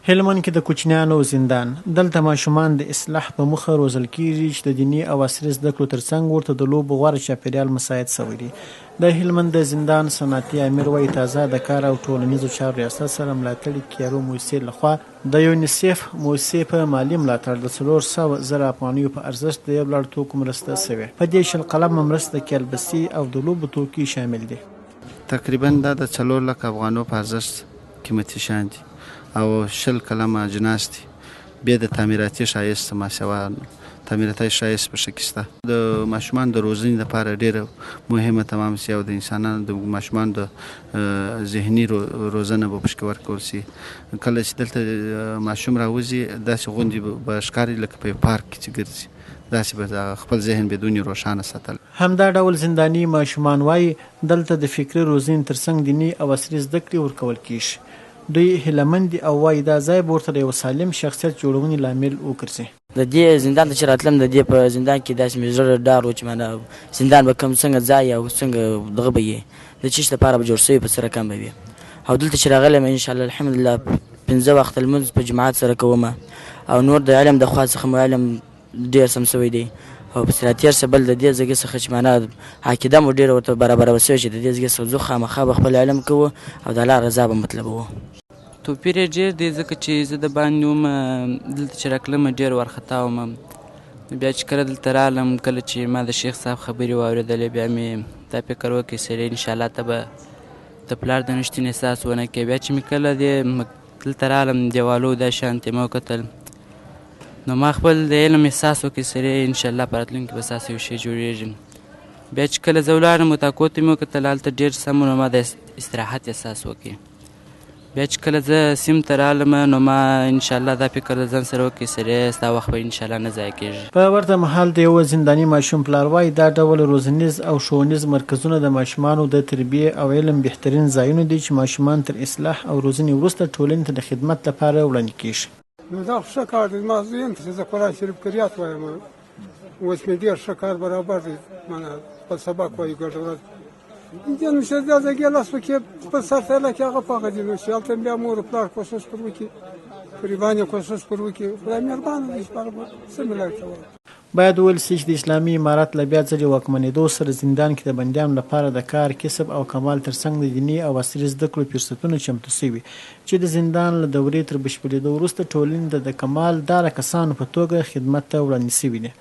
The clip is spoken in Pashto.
هلمند کې د کوچنیانو زندان، دلته ماشومان د اصلاح په موخه روزل کیږي چې د دیني او عصري زده کړو ترڅنګ ورته د لوبو غوره چاپیریال مساعد شوی دی. د هلمند د زندان صنعتي امیر وايي، تازه د کار او ټولنیزو چارو ریاست سره ملاتړي کیارو موسسې لخوا د یونیسف موسسې په مالي ملاتړ د 400,000 افغانیو په ارزښت د یو لړ توکو مرسته شوې. په دې 20 قلمه مرسته کې البسې او د لوبو توکي شامل دي. تقریبا دا د 4 لکه افغانو په ارزښت قیمتي شیان دي او 20 قلمه اجناس دي، بیا د تعمیراتي ښایست ماسوا تعمیراتي ښایست په کې شته. د ماشومان د روزنې لپاره ډېره مهمه تمام شي او د انسانانو د ماشومان د ذهني روزنه به پکې ورکول شي. کله چې دلته ماشوم راوځي داسې غوندې به ښکاري لکه په یو پارک کې چې ګرځي، داسې به خپل ذهن بدون روښانه ساتل. همدا ډول زنداني ماشومان وايي، دلته د فکري روزنې ترڅنګ دیني او عصري زده کړې ورکول کیږي. دوی هیله مند دي او وايي دا ځای به ورته د یو سالم شخصیت جوړونې لامل وګرځي. د دې زندان ته چې راتلم، د دې په زندان کې داسې مې زړه ډار و چې مانا زندان به کوم څنګه ځای او څنګه دغه به یې د چیش لپاره به جوړ شوی، په څه رقم به وي. او دلته چې راغلی یم انشاءالله الحمدلله 5 وخته لمونځ په جماعت سره کوم او نور د علم د خوا څخه مو علم ډېر سم شوی دی. او پسې را تېر شه بل د دې ځای څخه چې مانا عقیده مو ډېره ورته برابره شوې چې د دې ځای څخه ځو خامخا به خپل علم کوو او د الله رضا به مطلبوو. توپیر یې ډېر دی، ځکه چې زه د باندې وم، دلته چې راتلم ډېر وارخطا وم. بیا چې کله دلته رالم، کله چې ما د شیخ صاحب خبرې واورېدلې، بیا مې دا فکر وکړ سړی انشاءالله ته به د پلار د نشتون احساس ونه کړې. بیا چې مې کله دې دلته رالم، دیوالو دا شان ته مې وکتل، نو ما خپل د علم احساس وکړ سړی انشاءالله په راتلونکي به ستاسو یو شی جوړېږي. بیا چې کله زه ولاړم اتاقو ته مې وکتل، هلته ډېر سم و، نو ما د استراحت احساس وکړ. بیا چې کله زه سیم ته رالم، نو ما انشاءالله دا فکر له ځان سره وکړ سړی ستا وخت به انشاءالله نه ضایع کېږي. په ورته مهال د یوه زنداني ماشوم پلار وايي، دا ډول روزنیز او ښوونیز مرکزونه د ماشومانو د تربیې او علم بهترین ځایونه دي چې ماشومان تر اصلاح او روزنې وروسته ټولنې ته د خدمت لپاره وړاندې کېږي. نو دا خو ښه کار دی، زما زوی هم چې زه قرآن شریف قریات وایم، اوس مې ډېر ښه کار برابر دی، مانا خپل سبق وایي ګډه ورځ. نو چې دا ځای لاس پکې خپل سر ته لکه هغه په هغه دي، نو چې هلته بیا مور او پلار کوشش پر وکړي، قریبان یې کوشش پر وکړي، خدای مهربانه دی چې په هغه څه مې لایق ته وایي. باید وویل شي چې د اسلامي امارت له بیا ځلې واکمنېدو سره زندان کې د بندیانو لپاره د کار، کسب او کمال ترڅنګ د دیني او عصري زده کړو فرصتونه چمتو شوي چې د زندان له دورې تر بشپړېدو وروسته ټولنې ته د کمال داره کسانو په توګه خدمت ته وړاندې شوي دي.